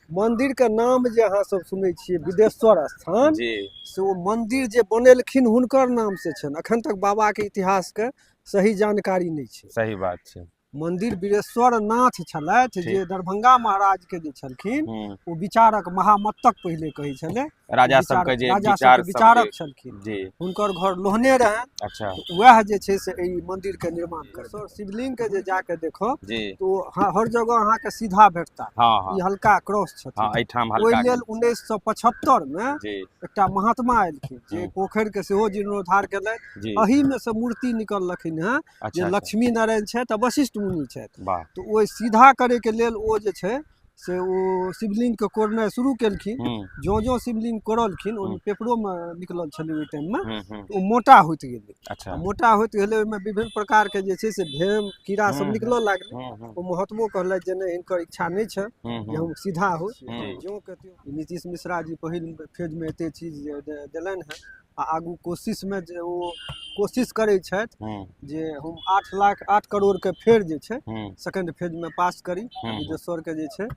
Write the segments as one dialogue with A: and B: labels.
A: मंदिर के नाम जे अहाँ सब सुनै छियै विदेश्वर स्थान
B: जी
A: से ओ मंदिर जे बनेलखिन हुनकर नाम से छनि। अखन तक बाबा के इतिहास के सही जानकारी नहि छै।
B: सही बात छै।
A: मंदिर वीरेश्वर नाथ छलथि जे दरभंगा महाराज के जे छलखिन ओ विचारक महामत्तक पहिले कहै छलै।
B: राजा सबके जे
A: राजा
B: विचार
A: सबके विचारक छलखिन।
B: जी
A: हुनकर घर लोहने रहनि।
B: अच्छा।
A: वएह जे छै से एहि मंदिर के निर्माण कर शिवलिंग के जे जाके देखब
B: जी
A: तो हर जगह अहाँके सीधा भेटता।
B: हाँ हाँ
A: ई हल्का क्रॉस छथिन।
B: हाँ, एहिठाम
A: ओहि
B: हल्का
A: लेल 1975 में
B: जी
A: एकटा महात्मा एलखिन जे पोखरि के सेहो जीर्णोद्धार केलथि।
B: जी
A: एहि में से मूर्ति निकललखिन हेँ जे
B: अच्छा
A: लक्ष्मी नारायण छथि आ वशिष्ठ मुनि छथि।
B: वाह।
A: तऽ ओहि सीधा करे के लेल ओ जे छै से ओ शिवलिंग के कोरनाइ शुरू केलखिन। ज्यों ज्यों शिवलिंग कोरलखिन ओहिमे पेपरो में निकलल छलै ओहि टाइम में, ओ मोटा होइत गेलै।
B: अच्छा।
A: मोटा होइत गेलै, ओहिमे विभिन्न प्रकार के जे छै से भेम कीड़ा सब निकलऽ लागलै। ओ महात्मो कहलथि जे नहि, हिनकर इच्छा नहि छै जे हम सीधा होइ। ज्यों के त्यों नीतीश मिश्रा जी पहिल फेज में एते चीज देलनि हेँ आ आगू कोशिश में जे ओ कोशिश करै छथि जे हम 8 लाख 8 करोड़ के फेर जे छै सेकंड फेज में पास करी। विदेश्वर के जे छै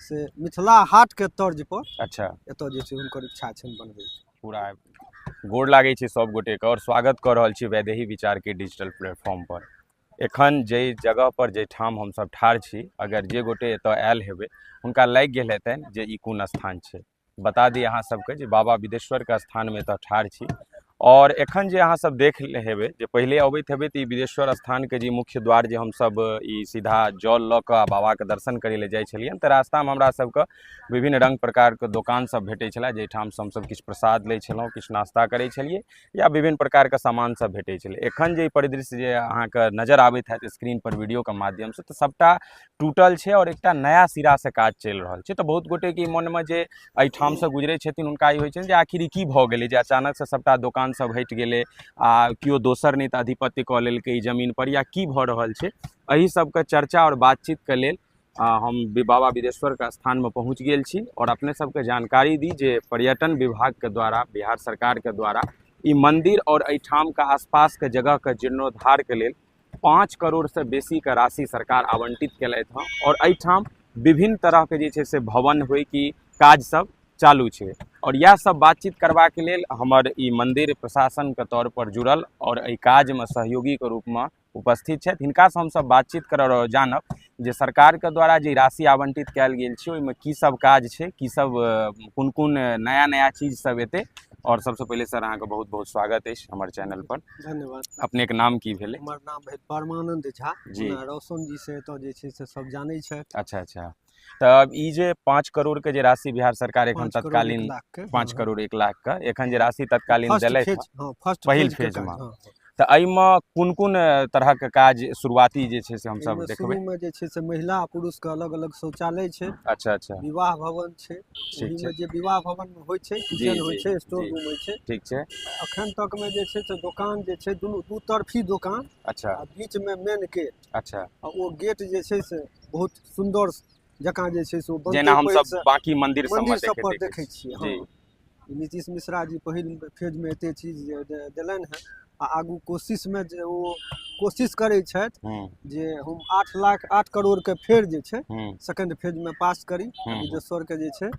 A: से मिथिला हाट के तर्ज पर
B: अच्छा
A: एतऽ जे छै हुनकर इच्छा छनि बनबै के।
B: पूरा गोर लागै छै सब गोटे के और स्वागत कऽ रहल छी वैदेही विचार के डिजिटल प्लेटफॉर्म पर। एखन जाहि जगह पर जाहि ठाम हमसब ठाढ़ छी, अगर जे गोटे एतऽ आयल हेबै हुनका लागि गेल हेतनि जे ई कोन स्थान छै। बता दी अहाँ सबके जे बाबा विदेश्वर के स्थान में एतऽ ठाढ़ छी और एखन जे अहाँ सब देख हेबै जे पहिले अबैत हेबै तऽ ई विदेश्वर स्थान के जे मुख्य द्वार जे हमसब ई सीधा जल लऽ कऽ आ बाबा के दर्शन करै लए जाइ छलियनि तऽ रास्तामे हमरा सबके विभिन्न रंग प्रकार के दोकान सब भेटै छलै, जाहिठाम सँ हमसब किछु प्रसाद लै छलहुँ, किछु नाश्ता करै छलियै या विभिन्न प्रकार के सामान सब भेटै छलै। एखन जे ई परिदृश्य जे अहाँके नजर आबैत हैत स्क्रीन पर वीडियो के माध्यम सँ तऽ सबटा टूटल छै और एकटा नया सिरा से काज चलि रहल छै। तऽ बहुत गोटे के मनमे जे एहिठाम सँ गुजरै छथिन हुनका ई होइ छनि जे आखिर ई की भऽ गेलै जे अचानक सँ सबटा दोकान सब हटि गेलै आ केओ दोसर नहि तऽ आधिपत्य कऽ लेलकै ई जमीन पर या की भऽ रहल छै। एहि सबके चर्चा और बातचीत के लेल हम बाबा विदेश्वर के स्थान में पहुंच गेल छी और अपने सबके जानकारी दी जे पर्यटन विभाग के द्वारा बिहार सरकार के द्वारा ई मंदिर और एहिठाम के आसपास के जगह के जीर्णोद्धार के लेल 5 करोड़ से बेसी के राशि सरकार आवंटित केलथि हँ और एहिठाम विभिन्न तरह के जे छै से भवन होइ कि काज सब चालू छै। और इएह सब बातचीत करबाक लेल हमर ई मंदिर प्रशासन के तौर पर जुड़ल और एहि काज में सहयोगी के रूप में उपस्थित छथि। हिनका से हमसब बातचीत करब और जानब जे सरकार के द्वारा जे राशि आवंटित कयल गेल छै ओहिमे की सब काज छै, की सब कोन कोन नया नया चीज सब एतै। और सबसे पहिले सर अहाँके बहुत बहुत स्वागत अछि हमर चैनल पर।
A: धन्यवाद।
B: अपने के नाम की भेलै?
A: हमर नाम भेल परमानंद झा।
B: जी।
A: रोशन जी से एतऽ जे छै से सब जानै छथि।
B: अच्छा अच्छा। तऽ ई जे 5 करोड़ के जे राशि बिहार सरकार एखन
A: 5 करोड़
B: तत्कालीन
A: 1 लाख के,
B: 5 करोड़ 1 लाख के एखन जे राशि तत्कालीन
A: फर्स्ट
B: देलथि
A: फेज,
B: हँ,
A: हाँ, फर्स्ट
B: पहिल
A: फेज के
B: फेज
A: काज,
B: में।
A: हाँ।
B: तऽ एहिमे कोन कोन तरह के काज शुरुआती जे छै से हमसब
A: एहिमे
B: देखबै?
A: शुरू में जे छै से महिला आ पुरुष के अलग अलग शौचालय छै।
B: अच्छा अच्छा।
A: विवाह भवन छै।
B: ठीक
A: ओहिमे
B: छै।
A: जे विवाह भवन में होइ छै,
B: जी,
A: किचन होइ
B: जी,
A: छै, स्टोर
B: जी।
A: रूम होइ छै।
B: ठीक छै।
A: अखन तक में जे छै से दोकान जे छै दू तरफी दोकान।
B: अच्छा।
A: आ बीच में मेन गेट।
B: अच्छा।
A: आ ओ गेट जे छै से बहुत सुंदर जकाँ जे छै से ओ बनतै
B: जेना हमसब
A: पहिल से
B: बाकी मंदिर सब में
A: मंदिर सब पर
B: देखै
A: देखै
B: छियै।
A: छियै,
B: जी।
A: हाँ। नीतीश मिश्रा जी पहिल फेज में एते चीज देलनि हेँ आ आगू कोशिश में जे ओ कोशिश करै छथि जे हम 8 लाख 8 करोड़ के फेर जे छै सेकंड फेज में पास करी। विदेश्वर के जे छै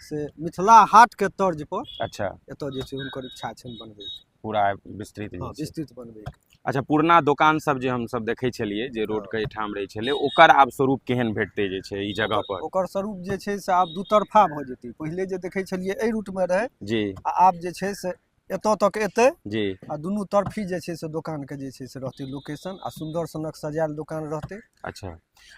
A: से मिथिला हाट के तर्ज पर
B: अच्छा
A: एतऽ जे छै हुनकर इच्छा छनि बनबै के।
B: पूरा विस्तृत जे
A: हाँ,
B: छै।
A: विस्तृत बनबै के।
B: अच्छा, पुरना दोकान सब जे हमसब देखै छलियै जे रोड के एहिठाम रहै छलै, ओकर आब स्वरूप केहन भेटतै जे छै ई जगह पर?
A: ओकर स्वरूप जे छै से आब दू तरफा भऽ जेतै। पहिले जे देखै छलियै एहि रूट में रहै
B: जी।
A: आ आब जे छै से एतऽ तक एतै
B: जी।
A: आ दुनू तरफी जे छै से दोकान के जे छै से रहतै लोकेशन आ सुन्दर सनक सजायल दोकान रहतै।
B: अच्छा,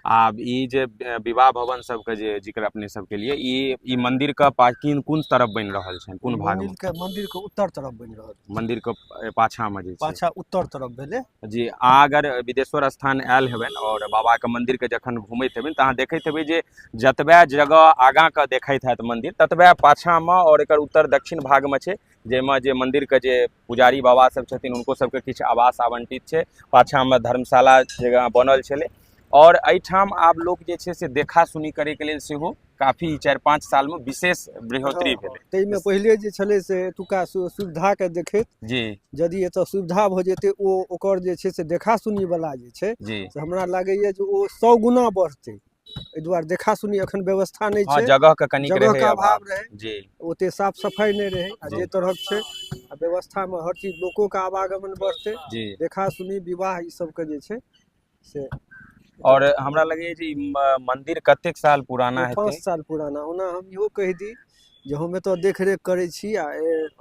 B: आब ई जे विवाह भवन सबके जे जिक्र अपने सबके लिए ई मंदिर के पार्किंग कोन तरफ बनि रहल छनि, कोन भाग में?
A: मंदिर के उत्तर तरफ बनि रहल छै।
B: मंदिर के पाछा में जे छै।
A: पाछा उत्तर तरफ भेलै।
B: जी। अहाँ अगर विदेश्वर स्थान आयल हेबनि और बाबा के मंदिर के जखन घुमैत हेबनि तऽ अहाँ देखैत हेबै जे जतबे जगह आगाँ के देखैत हैत मंदिर ततबे पाछा में और एकर उत्तर दक्षिण भाग में छै, जाहिमे जे मंदिर के जे पुजारी बाबा सब छथिन हुनको सबके किछु आवास आवंटित छै। पाछा में धर्मशाला जगह बनल छलै और एहिठाम आब लोक जे छै से देखा सुनी करे के लेल सेहो काफी 4-5 साल में विशेष बढ़ोतरी भेलै।
A: ताहिमे पहिले जे छलै से एतुका सुविधा के देखैत
B: जी।
A: यदि एतऽ सुविधा भऽ जेतै ओ ओकर जे छै से देखा सुनी वाला जे छै
B: जी।
A: से हमरा लागैया जे ओ 100 गुना बढ़तै। एहि दुआरे देखा सुनी एखन व्यवस्था नहि छै,
B: जगह के कनिक
A: जगह के अभाव रहै जी, ओते साफ सफाइ नहि रहै। आ जे तरहक छै आ व्यवस्थामे हर चीज लोको के आवागमन बढ़तै, देखा सुनी विवाह ई सबके जे छै से।
B: और हमरा लगैए जे मंदिर कतेक साल पुराना हेतै?
A: 5 साल पुराना। ओना हम इहो कहि दी जे हम एतऽ देखरेख करै छी आ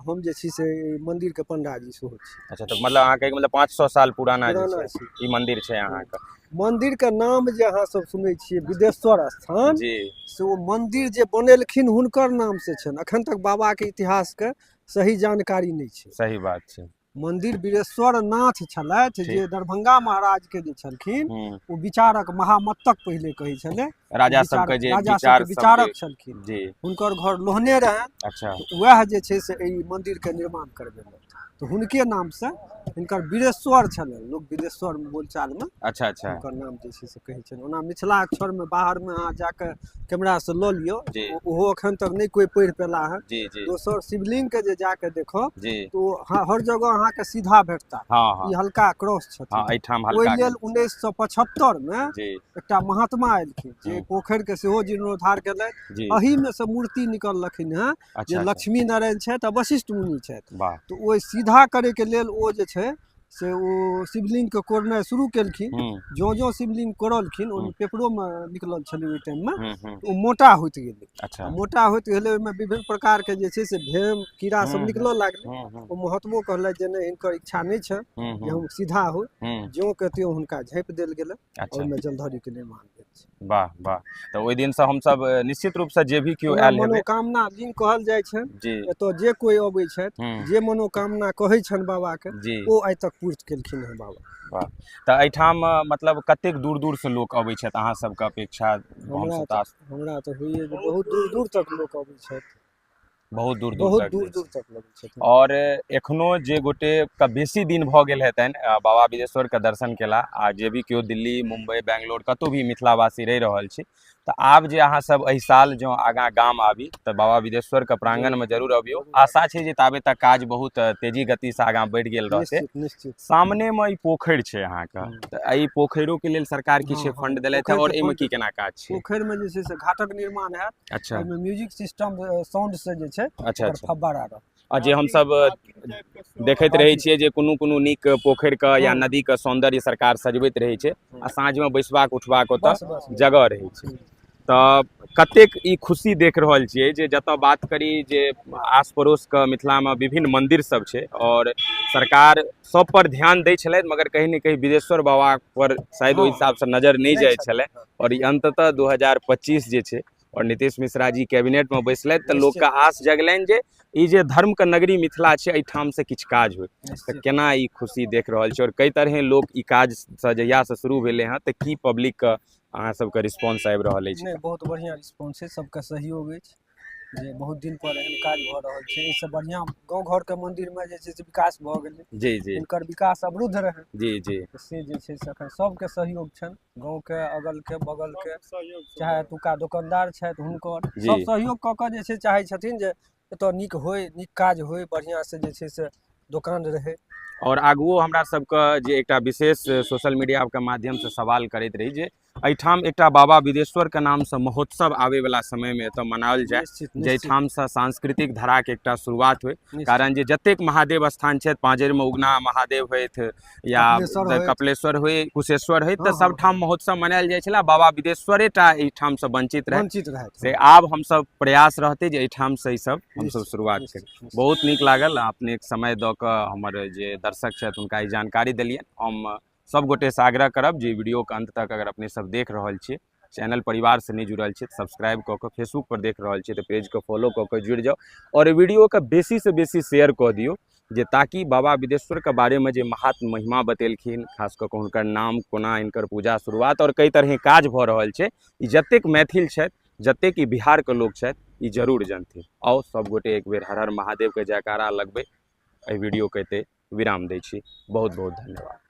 A: हम जे छी से मंदिर के पंडाजी सेहो छी।
B: अच्छा, तऽ मतलब अहाँके मतलब 500 साल पुराना जे छै ई मंदिर छै अहाँके।
A: मंदिर के नाम जे अहाँ सब सुनै छियै विदेश्वर स्थान जी, से ओ मंदिर जे बनेलखिन हुनकर नाम से छनि। अखन तक बाबा के इतिहास के सही जानकारी नहि छै।
B: सही बात छै।
A: मंदिर वीरेश्वर नाथ छलथि जे दरभंगा महाराज के जे छलखिन ओ विचारक महामत्तक पहिले कहै छलै,
B: राजा सबके जे
A: विचारक छलखिन जी, हुनकर घर लोहने रहनि।
B: अच्छा,
A: वएह जे छै से एहि मंदिर के निर्माण करबेलथि, तऽ हुनके नाम से हिनकर वीरेश्वर छलनि, लोक वीरेश्वर बोलचाल में।
B: अच्छा अच्छा,
A: हुनकर नाम जे छै से कहै छनि। ओना मिथिला अक्षर में बाहर में अहाँ जाके कैमरा से लऽ लियौ, ओहो अखन तक नहि कोइ पढ़ि पेला हन। दोसर शिवलिंग के जे जाके देखब तो हर जगह अहाँके सीधा भेटता, ई हल्का क्रॉस छथिन। ओहि लेल 1975 में एकटा महात्मा एलखिन जे पोखरि के सेहो जीर्णोद्धार केलथि। एही में से मूर्ति निकललखिन हँ जे लक्ष्मी नारायण छथि आ वशिष्ठ मुनि छथि। तऽ ओहि सीधा करे के लेल ओ जे छै से ओ शिवलिंग के कोरनाइ शुरू केलखिन। ज्यों ज्यों शिवलिंग कोरलखिन ओहिमे पेपरो मे निकलल छलै ओहि टाइम मे, ओ मोटा होइत गेलै। अच्छा, मोटा होइत गेलै, ओहिमे विभिन्न प्रकार के जे छै से भेम कीड़ा सब निकलऽ लागलै। ओ महात्मो कहलथि जे नहि, हिनकर इच्छा नहि छै जे हम सीधा हो। ज्यों के त्यों हुनका झाँपि देल गेलै, ओहिमे जलधरी के निर्माण भेल छै।
B: वाह वाह। तऽ ओहि दिन से हमसब निश्चित रूप से जे भी केओ आयल हेबै,
A: मनोकामना लिंग कहल जाइ छै एतऽ जे कोइ अबै छथि जे मनोकामना कहै छनि बाबा के, ओ आइ तक पूर्ति केलखिन हँ बाबा।
B: वाह। तऽ एहिठाम मतलब कतेक दूर दूर से लोक अबै छथि अहाँ सबके अपेक्षा?
A: हमरा तऽ होइए जे बहुत दूर दूर तक लोक अबै छथि,
B: बहुत दूर
A: दूर तक, दूर दूर तक लगै छथिन।
B: और एखनो जे गोटे के बेसी दिन भऽ गेल हेतनि बाबा विदेश्वर के दर्शन केला, आ जे भी केओ दिल्ली मुम्बई बेंगलोर कतहु भी मिथिलावासी रहि रहल छी, तऽ आब जे अहाँ सब एहि साल जँ आगाँ गाम आबी तऽ बाबा विदेश्वर के प्रांगण में जरूर अबियौ। आशा छै जे ताबे तक काज बहुत तेजी गति से आगाँ बढ़ि गेल रहतै। सामने में ई पोखरि छै अहाँके, तऽ एहि पोखरिो के लेल सरकार किछु फंड देलथि है, और एहिमे की केना काज छै?
A: पोखरि में जे छै से घाटक निर्माण हैत।
B: अच्छा,
A: एहिमे म्यूजिक सिस्टम साउंड से जे छै।
B: अच्छा अच्छा,
A: फव्वारा रहत।
B: आ जे हमसब देखैत रहै छियै जे कोनो कोनो नीक पोखरि के या नदी के सौंदर्य सरकार सजबैत रहै छै, आ साँझ में बैसबाक उठबाक ओतऽ जगह रहै छै। तऽ कतेक ई खुशी देख रहल छियै जे जतऽ बात करी जे आस पड़ोस के मिथिला में विभिन्न मंदिर सब छै और सरकार सब पर ध्यान दै छलथि, मगर कहीं ने कहीं विदेश्वर बाबा पर शायद ओहि हिसाब से नजर नहि जाइ छलै। और ई अंततः 2025 जे छै और नीतीश मिश्रा जी कैबिनेट में बैसलथि तऽ लोक के आस जगलनि जे ई जे धर्म के नगरी मिथिला छै एहिठाम से किछु काज होइ। तऽ केना ई खुशी देख रहल छी और कई तरहे लोक ई काज से जहिया से शुरू भेलै हँ तऽ की पब्लिक के अहाँ सबके रिस्पॉन्स आबि रहल अछि?
A: नहि, बहुत बढ़िआँ रिस्पॉन्स छै, सबके सहयोग अछि जे बहुत दिन पर एहन काज भऽ रहल छै। एहिसँ बढ़िआँ गाँव घरके मंदिरमे जे छै से विकास भऽ गेलै।
B: जी जी,
A: हिनकर विकास अवरुद्ध रहै।
B: जी जी,
A: से जे छै से एखन सबके सहयोग छनि, गाँवके अगल के बगल के, चाहे एतुका दोकानदार छथि हुनकर सब सहयोग कऽ कऽ जे छै चाहै छथिन जे एतऽ नीक होइ, नीक काज होइ, बढ़िआँ से जे छै से दोकान रहै।
B: और आगुओ हमरा सबके जे एकटा विशेष सोशल मीडिया के माध्यम से सवाल करैत रही जे एहिठाम एकटा बाबा विदेश्वर के नाम से महोत्सव आबे वाला समय में एतऽ मनाओल जाय, जाहिठाम से सांस्कृतिक धारा के एकटा शुरुआत होइ। कारण जे जतेक महादेव स्थान छथि, पाँजरि में उगना महादेव होथि या कपिलेश्वर होय, कुशेश्वर होय, तऽ सबठाम महोत्सव मनायल जाइ छलै, बाबा विदेश्वरे टा एहिठाम से वंचित रहै। से आब हमसब प्रयास रहतै जे एहिठाम से ई सब हमसब शुरुआत करी। बहुत नीक लागल अपने समय दऽ कऽ हमर जे दर्शक छथि हुनका ई जानकारी देलियनि। हम सब गोटे से आग्रह करब जे वीडियो के अंत तक अगर अपने सब देख रहल छियै, चैनल परिवार से नहीं जुड़ल छियै तऽ सब्सक्राइब कऽ कऽ, फेसबुक पर देख रहल छियै तऽ पेज के फॉलो कऽ कऽ जुड़ि जाउ और वीडियो के बेसी से बेसी शेयर कऽ दियौ, जे ताकि बाबा विदेश्वर के बारे में जे महात्म महिमा बतेलखिन, खास कऽ कऽ हुनकर नाम, कोना हिनकर पूजा शुरुआत और कई तरहे काज भऽ रहल छै, ई जतेक मैथिल छथि, जतेक ई बिहार के लोक छथि, ई जरूर जानथिन। आउ सब गोटे एक बेर हर हर महादेव के जयकारा लगबै। एहि वीडियो के एतै विराम दै छी। बहुत बहुत धन्यवाद।